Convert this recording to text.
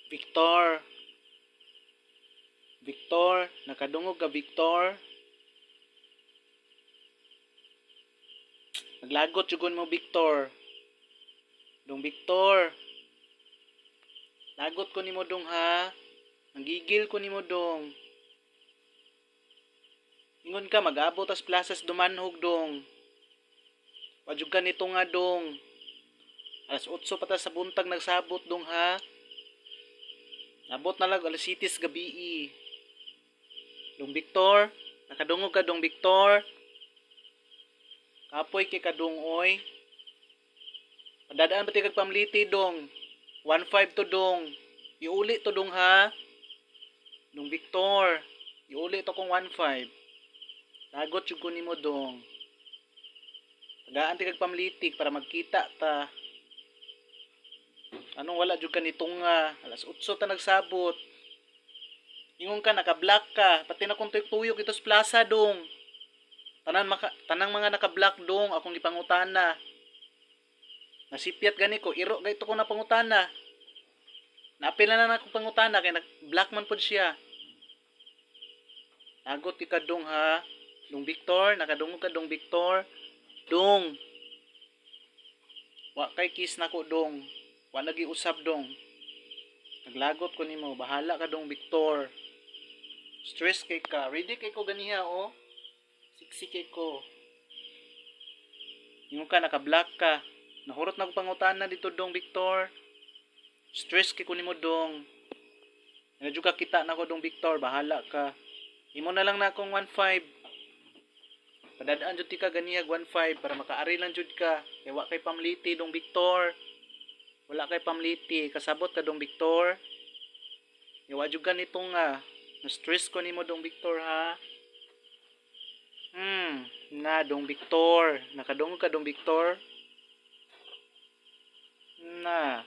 Victor. Victor, nakadungog ka, Victor? Naglagot jugon mo, Victor. Dong Victor. Lagot ko nimo, dong, ha. Nanggigil ko nimo, dong. Ingon ka mag-abot tas plasas Dumanhog, dong. Wa jud ka nito nga, dong. Alas 8 pa ta sa buntag nagsabot, dong, ha. Nabot na lang alas 7 gabi. Dong Victor, nakadungog ka, dong Victor? Kapoy kay kadong oy. Padadaan ba ti kag pamliti, dong? 1.5 to, dong. Iuli to, dong, ha. Dong Victor, iuli to kong 1.5. Lagot jud ko nimo, dong. Tagaan ti kag pamlitik para magkita ta. Anong wala jud ka nitong nga? Alas 8 ta nagsabot. Ingon ka naka-block ka, pati na kung tuyok ito sa plaza, dong. Tanan maka, tanang mga naka-block, dong, akong gipangutana. Nasipyat gani ko, iro gayto ko na pangutana. Napila na akong pangutana kay nag-block man pod siya. Lagot ka, dong, ha. Dong Victor, nakadungog ka, dong Victor? Dong. Wa kay kiss nako, dong. Wa lagi usab, dong. Naglagot ko nimo, bahala ka, dong Victor. Stress kay ka. Ready kay ko ganiha oh. Siksi kay ko. Ingon ka naka-block ka. Nahurot na ko pangutana dito, dong Victor. Stress kay ko nimo, dong. Medyo ka kita nako, dong Victor, bahala ka. Imo na lang na akong 1.5. Padadaan jud ti ka ganihag 1.5 para makaari lang jud ka. Kay wa kay pamliti, dong Victor. Wala kay pamliti, kasabot ka, dong Victor? Wa jud ganito nga. Na-stress ko nimo, dong Victor, ha. Na, dong Victor. Nakadungog ka, dong Victor? Na.